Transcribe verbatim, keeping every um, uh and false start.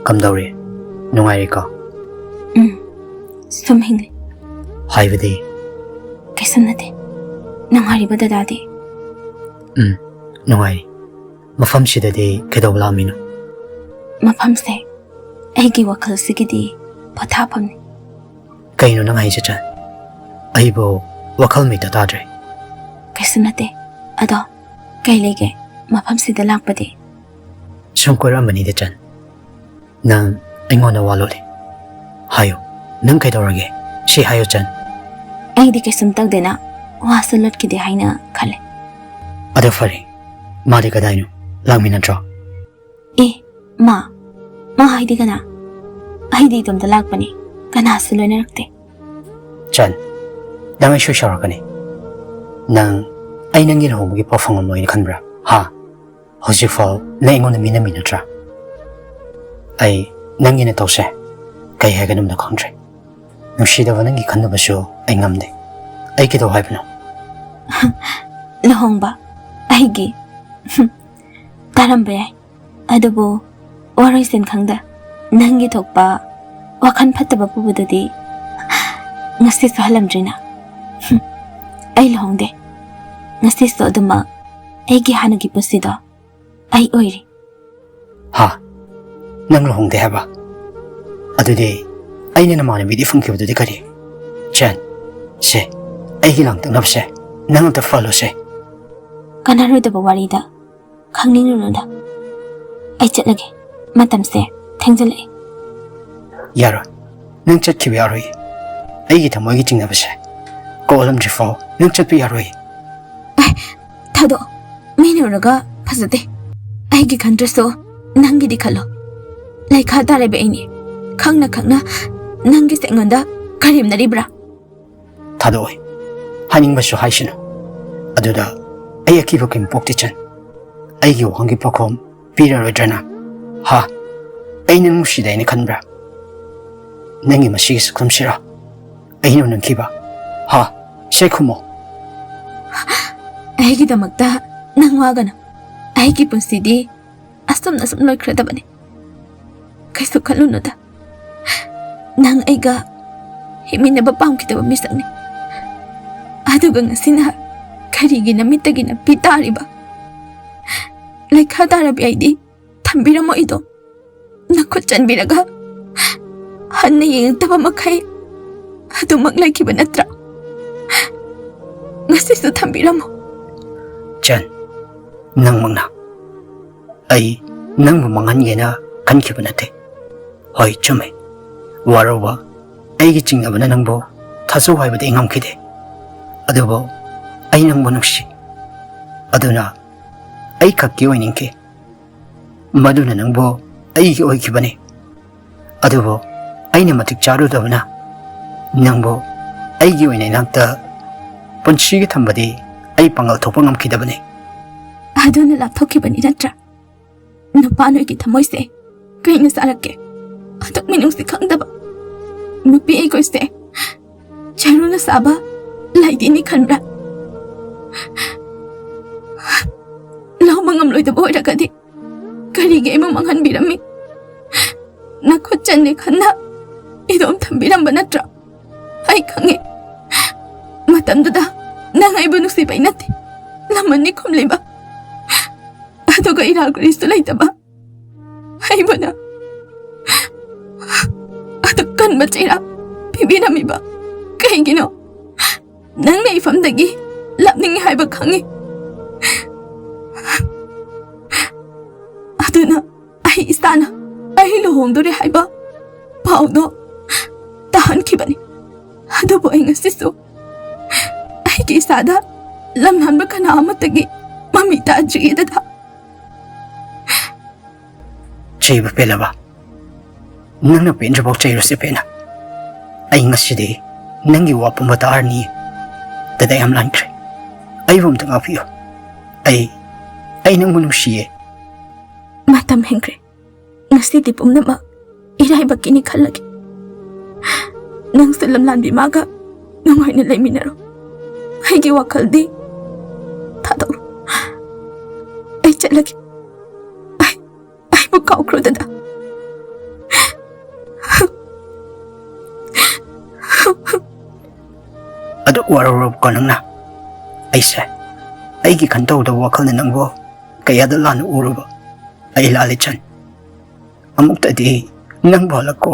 ꯀꯝꯗꯧꯔꯤ? ꯅꯨꯡꯉꯥꯏꯔꯤꯀꯣ? ꯎꯝ, ꯁꯨꯝ ꯍꯤꯡꯂꯤ꯫ ꯍꯥꯏꯕꯗꯤ? ꯀꯩꯁꯨꯝ ꯅꯠꯇꯦ꯫ ꯅꯨꯡꯉꯥꯏꯔꯤꯕꯣ ꯗꯗꯥꯗꯤ? ꯎꯝ, ꯅꯨꯡꯉꯥꯏꯔꯤ꯫ ꯃꯐꯝꯁꯤꯗꯗꯤ ꯀꯩꯗꯧꯕ ꯂꯥꯛꯑꯝꯃꯤꯅꯣ? ꯃꯐꯝꯁꯦ ꯑꯩꯒꯤ ꯋꯥꯈꯜꯁꯤꯒꯤꯗꯤ ꯄꯣꯊꯥꯐꯝꯅꯤ꯫ ꯀꯩꯅꯣ ꯅꯪ ꯍꯥꯏꯁꯦ, ꯆꯟ? ꯑꯩꯕꯨ ꯋꯥꯈꯜ ꯃꯤꯠꯇ ꯇꯥꯗ꯭ꯔꯦ꯫ ꯀꯩꯁꯨ ꯅꯠꯇꯦ꯫ ꯑꯗꯣ ꯀꯩ ꯂꯩꯒꯦ ꯃꯐꯝꯁꯤꯗ ꯂꯥꯛꯄꯗꯤ? ꯁꯨꯝ ꯀꯣꯏꯔꯛꯑꯝꯕꯅꯤꯗ, ꯆꯟ꯫ ꯅꯪ ꯑꯩꯉꯣꯟꯗ ꯋꯥ ꯂꯣꯠꯂꯤ꯫ ꯍꯥꯏꯌꯨ, ꯅꯪ ꯀꯩꯗꯧꯔꯒꯦ? ꯁꯤ ꯍꯥꯏꯌꯨ, ꯆꯟ꯫ ꯑꯩꯗꯤ ꯀꯩꯁꯨꯝ ꯇꯧꯗꯦꯅ ꯋꯥꯁꯨ ꯂꯣꯠꯈꯤꯗꯦ ꯍꯥꯏꯅ ꯈꯜꯂꯦ꯫ ꯑꯗꯣ ꯐꯔꯦ, ꯃꯥꯗꯤ ꯀꯗꯥꯏꯅꯣ? ꯂꯥꯛꯃꯤꯟꯅꯗ꯭ꯔꯣ? ꯑꯦ, ꯃꯥ? ꯃꯥ ꯍꯥꯏꯗꯤ ꯀꯅꯥ? ꯑꯩꯗꯤ ꯏꯇꯣꯝꯇ ꯂꯥꯛꯄꯅꯤ, ꯀꯅꯥꯁꯨ ꯂꯣꯏꯅꯔꯛꯇꯦ꯫ ꯆꯟ, ꯅꯪ ꯑꯩ ꯁꯣꯏ ꯁꯥꯎꯔꯛꯀꯅꯤ꯫ ꯅꯪ ꯑꯩ ꯅꯪꯒꯤ ꯂꯨꯍꯣꯡꯕꯒꯤ ꯄꯥꯎ ꯐꯪꯉꯝꯂꯣꯏꯅ ꯈꯟꯕ꯭ꯔꯥ? ꯍꯥ? ꯍꯧꯖꯤꯛꯐꯥꯎ ꯅꯪ ꯑꯩꯉꯣꯟꯗ ꯃꯤꯅꯝꯃꯤ ꯅꯠꯇ꯭ꯔꯥ? ꯑꯩ ꯅꯪꯒꯤ ꯅꯇꯧꯁꯦ ꯀꯩ ꯍꯥꯏꯒꯗꯕꯅꯣ ꯈꯪꯗ꯭ꯔꯦ꯫ ꯅꯨꯡꯁꯤꯗꯕ ꯅꯪꯒꯤ ꯈꯟꯅꯕꯁꯨ ꯑꯩ ꯉꯝꯗꯦ꯫ ꯑꯩ ꯀꯩꯗꯧ ꯍꯥꯏꯕꯅꯣ? ꯂꯨꯍꯣꯡꯕ ꯑꯩꯒꯤ? ꯍꯨꯝ, ꯇꯥꯔꯝꯕ ꯌꯥꯏ, ꯑꯗꯨꯕꯨ ꯋꯥꯔꯣꯏꯁꯤꯟ ꯈꯪꯗ ꯅꯪꯒꯤ ꯊꯣꯛꯄ ꯋꯥꯈꯜ ꯐꯠꯇꯕ ꯄꯨꯕꯗꯨꯗꯤ ꯉꯁꯤꯁꯨ ꯍꯜꯂꯝꯗ꯭ꯔꯤꯅ꯫ ꯍꯨꯝ, ꯑꯩ ꯂꯨꯍꯣꯡꯗꯦ꯫ ꯉꯁꯤꯁꯨ ꯑꯗꯨꯃꯛ ꯑꯩꯒꯤ ꯍꯥꯟꯅꯒꯤ ꯄꯨꯟꯁꯤꯗꯣ ꯑꯩ ꯑꯣꯏꯔꯤ꯫ ꯍꯥ? ꯅꯪ ꯂꯨꯍꯣꯡꯗꯦ ꯍꯥꯏꯕ? ꯑꯗꯨꯗꯤ ꯑꯩꯅ ꯅꯃꯥꯟꯅꯕꯤꯗꯤ ꯐꯪꯈꯤꯕꯗꯨꯗꯤ ꯀꯔꯤ? ꯆꯟ, ꯁꯦ, ꯑꯩꯒꯤ ꯂꯥꯡꯇꯛꯅꯕꯁꯦ ꯅꯪ ꯑꯝꯇ ꯐꯍꯜꯂꯣꯁꯦ꯫ ꯀꯥꯟꯅꯔꯣꯏꯗꯕ ꯋꯥꯔꯤꯗ ꯈꯪꯅꯤꯡꯂꯨꯅꯨꯗ꯫ ꯑꯩ ꯆꯠꯂꯒꯦ, ꯃꯇꯝꯁꯦ ꯊꯦꯡꯖꯤꯜꯂꯛꯑꯦ꯫ ꯌꯥꯔꯣꯏ, ꯅꯪ ꯆꯠꯈꯤꯕ ꯌꯥꯔꯣꯏ꯫ ꯑꯩꯒꯤ ꯊꯃꯣꯏꯒꯤ ꯆꯤꯡꯅꯕꯁꯦ ꯀꯣꯛꯍꯜꯂꯝꯗ꯭ꯔꯤꯐꯥꯎ ꯅꯪ ꯆꯠꯄ ꯌꯥꯔꯣꯏ꯫ ꯊꯥꯗꯣꯛꯑꯣ, ꯃꯤꯅ ꯎꯔꯒ ꯐꯖꯗꯦ꯫ ꯑꯩꯒꯤ ꯈꯟꯗ꯭ꯔꯁꯨ ꯅꯪꯒꯤꯗꯤ ꯈꯜꯂꯣ꯫ ꯂꯩꯈꯥ ꯇꯥꯔꯤꯕ ꯑꯩꯅꯤ, ꯈꯪꯅ ꯈꯪꯅ ꯅꯪꯒꯤꯁꯦ ꯑꯩꯉꯣꯟꯗ ꯀꯔꯦꯝꯅꯔꯤꯕ꯭ꯔꯥ? ꯊꯥꯗꯣꯛꯑꯣꯏ, ꯍꯥꯏꯅꯤꯡꯕꯁꯨ ꯍꯥꯏꯁꯅꯨ꯫ ꯑꯗꯨꯗ ꯑꯩ ꯑꯀꯤꯕ ꯀꯔꯤꯝ ꯄꯣꯛꯇꯦ, ꯆꯟ꯫ ꯑꯩꯒꯤ ꯋꯥꯍꯪꯒꯤ ꯄꯥꯎꯈꯨꯝ ꯄꯤꯔꯔꯣꯏꯗ꯭ꯔꯅ? ꯍꯥ? ꯑꯩ ꯅꯪ ꯅꯨꯡꯁꯤꯗꯦ ꯍꯥꯏꯅ ꯈꯟꯕ꯭ꯔꯥ? ꯅꯪꯒꯤ ꯃꯁꯤꯒꯤ ꯁꯛꯇꯝꯁꯤꯔ ꯑꯩꯅ ꯎꯅꯈꯤꯕ? ꯍꯥ? ꯁꯦ ꯈꯨꯝꯃꯣ꯫ ꯑꯩꯒꯤꯗꯃꯛꯇ ꯅꯪ ꯋꯥꯒꯅꯨ꯫ ꯑꯩꯒꯤ ꯄꯨꯟꯁꯤꯗꯤ ꯑꯁꯨꯝꯅ ꯁꯨꯝ ꯂꯣꯏꯈ꯭ꯔꯗꯕꯅꯤ꯫ ꯀꯩꯁꯨ ꯈꯜꯂꯨꯅꯨꯗ꯫ ꯅꯪ ꯑꯩꯒ ꯍꯤꯡꯃꯤꯟꯅꯕ ꯄꯥꯝꯈꯤꯗꯕ ꯃꯤꯁꯛꯅꯤ꯫ ꯑꯗꯨꯒ ꯉꯁꯤꯅ ꯀꯔꯤꯒꯤ ꯅꯃꯤꯠꯇꯒꯤ ꯅꯞꯄꯤ ꯇꯥꯔꯤꯕ? ꯂꯩꯈꯥ ꯇꯥꯔꯕꯤ ꯑꯩꯗꯤ ꯊꯝꯕꯤꯔꯝꯃꯣꯏꯗꯣ꯫ ꯅꯈꯨꯠ ꯆꯟꯕꯤꯔꯒ ꯍꯟꯅ ꯌꯦꯡꯉꯛꯇꯕ ꯃꯈꯩ ꯑꯗꯨꯃꯛ ꯂꯩꯈꯤꯕ ꯅꯠꯇ꯭ꯔꯥ? ꯉꯁꯤꯁꯨ ꯊꯝꯕꯤꯔꯝꯃꯣ꯫ ꯆꯟ, ꯅꯪꯃꯛꯅ꯫ ꯑꯩ ꯅꯪꯕꯨ ꯃꯥꯡꯍꯟꯒꯦꯅ ꯈꯟꯈꯤꯕ ꯅꯠꯇꯦ꯫ ꯍꯣꯏ, ꯆꯨꯝꯃꯦ꯫ ꯋꯥꯔꯧꯕ, ꯑꯩꯒꯤ ꯆꯤꯡꯅꯕꯅ ꯅꯪꯕꯨ ꯊꯥꯖꯧ ꯍꯥꯏꯕꯗꯤ ꯑꯩ ꯉꯝꯈꯤꯗꯦ꯫ ꯑꯗꯨꯕꯨ ꯑꯩ ꯅꯪꯕꯨ ꯅꯨꯡꯁꯤ꯫ ꯑꯗꯨꯅ ꯑꯩ ꯈꯛꯀꯤ ꯑꯣꯏꯅꯤꯡꯈꯤ꯫ ꯃꯗꯨꯅ ꯅꯪꯕꯨ ꯑꯩꯒꯤ ꯑꯣꯏꯈꯤꯕꯅꯤ꯫ ꯑꯗꯨꯕꯨ ꯑꯩꯅ ꯃꯇꯤꯛ ꯆꯥꯔꯨꯗꯕꯅ ꯅꯪꯕꯨ ꯑꯩꯒꯤ ꯑꯣꯏꯅ ꯏꯅꯥꯛꯇ ꯄꯨꯟꯁꯤꯒꯤ ꯊꯝꯕꯗꯤ ꯑꯩ ꯄꯥꯡꯒꯜ ꯊꯣꯛꯄ ꯉꯝꯈꯤꯗꯕꯅꯤ꯫ ꯑꯗꯨꯅ ꯂꯥꯞꯊꯣꯛꯈꯤꯕꯅꯤ ꯅꯠꯇ꯭ꯔꯥ? ꯅꯨꯄꯥ ꯅꯣꯏꯒꯤ ꯊꯃꯣꯏꯁꯦ ꯀꯩꯅ ꯆꯥꯔꯛꯀꯦ? ꯑꯗꯨꯛ ꯃꯤꯅꯨꯡꯁꯤ ꯈꯪꯗꯕ ꯅꯨꯄꯤ ꯑꯩꯈꯣꯏꯁꯦ ꯆꯔꯨꯅ ꯁꯥꯕ ꯂꯩꯗꯤꯅꯤ ꯈꯟꯕ꯭ꯔꯥ? ꯂꯧꯕ ꯉꯝꯂꯣꯏꯗꯕ ꯑꯣꯏꯔꯒꯗꯤ ꯀꯔꯤꯒꯤ ꯑꯩꯕꯨ ꯃꯥꯡꯍꯟꯕꯤꯔꯝꯃꯤ? ꯅꯈꯨꯠ ꯆꯟꯅꯤ ꯈꯟꯅ ꯏꯗꯣꯝ ꯊꯝꯕꯤꯔꯝꯕ ꯅꯠꯇ꯭ꯔꯣ? ꯑꯩ ꯈꯪꯉꯤ꯫ ꯃꯇꯝꯗꯨꯗ ꯅꯪ ꯑꯩꯕꯨ ꯅꯨꯡꯁꯤꯕꯩ ꯅꯠꯇꯦ ꯂꯃꯟꯅꯤ ꯈꯨꯝꯂꯤꯕ꯫ ꯑꯗꯨꯒ ꯏꯔꯥꯜ ꯀꯔꯤꯁꯨ ꯂꯩꯇꯕ ꯑꯩꯕꯨꯅ ꯑꯗꯨꯛ ꯀꯟꯕ ꯆꯩꯔꯥꯛ ꯄꯤꯕꯤꯔꯝꯃꯤꯕ ꯀꯩꯒꯤꯅꯣ? ꯅꯪꯅ ꯏꯐꯝꯗꯒꯤ ꯂꯥꯞꯅꯤꯡꯉꯤ ꯍꯥꯏꯕ ꯈꯪꯉꯤ꯫ ꯑꯗꯨꯅ ꯑꯩ ꯏꯁꯥꯅ ꯑꯩ ꯂꯨꯍꯣꯡꯗꯣꯔꯦ ꯍꯥꯏꯕ ꯄꯥꯎꯗꯣ ꯇꯥꯍꯟꯈꯤꯕꯅꯤ꯫ ꯑꯗꯨꯕꯨ ꯑꯩ ꯉꯁꯤꯁꯨ ꯑꯩꯒꯤ ꯏꯁꯥꯗ ꯂꯝꯍꯥꯟꯕ ꯀꯅꯥ ꯑꯃꯠꯇꯒꯤ ꯃꯃꯤ ꯇꯥꯗ꯭ꯔꯤꯌꯦ ꯗꯗꯥ꯫ ꯆꯩꯕ ꯄꯦꯜꯂꯕ? ꯅꯪꯅ ꯄꯦꯟꯗ꯭ꯔꯐꯥꯎ ꯆꯩꯔꯨꯁꯦ ꯄꯦꯟꯅ꯫ ꯑꯩ ꯉꯁꯤꯗꯤ ꯅꯪꯒꯤ ꯋꯥ ꯄꯨꯝꯕ ꯇꯥꯔꯅꯤꯌꯦ꯫ ꯗꯗꯥ ꯌꯥꯝ ꯂꯥꯟꯈ꯭ꯔꯦ꯫ ꯑꯩꯕꯨ ꯑꯝꯇ ꯉꯥꯛꯄꯤꯌꯨ꯫ ꯑꯩ, ꯑꯩ ꯅꯪꯕꯨ ꯅꯨꯡꯁꯤꯌꯦ꯫ ꯃꯇꯝ ꯍꯦꯟꯈ꯭ꯔꯦ꯫ ꯉꯁꯤꯗꯤ ꯄꯨꯝꯅꯃꯛ ꯏꯔꯥꯏꯕꯛꯀꯤꯅꯤ ꯈꯜꯂꯒꯦ꯫ ꯅꯪꯁꯨ ꯂꯝꯂꯥꯟꯕꯤ ꯃꯥꯒ ꯅꯨꯡꯉꯥꯏꯅ ꯂꯩꯃꯤꯟꯅꯔꯣ꯫ ꯑꯩꯒꯤ ꯋꯥꯈꯜꯗꯤ ꯊꯥꯗꯣꯛꯂꯣ꯫ ꯑꯩ ꯆꯠꯂꯒꯦ꯫ ꯑꯩ, ꯑꯩꯕꯨ ꯀꯥꯎꯈ꯭ꯔꯣ ꯗꯗꯥ꯫ ꯑꯗꯨꯛ ꯋꯥꯔꯧꯔꯕꯀꯣ ꯅꯪꯅ? ꯑꯩꯁꯦ, ꯑꯩꯒꯤ ꯈꯟ ꯇꯧꯗꯕ ꯋꯥꯈꯜꯅ ꯅꯪꯕꯨ ꯀꯌꯥꯗ ꯂꯥꯟꯅ ꯎꯔꯨꯕ? ꯑꯩ ꯂꯥꯜꯂꯦ ꯆꯟ꯫ ꯑꯃꯨꯛꯇꯗꯤ ꯅꯪꯕꯨ ꯍꯜꯂꯛꯀꯣ꯫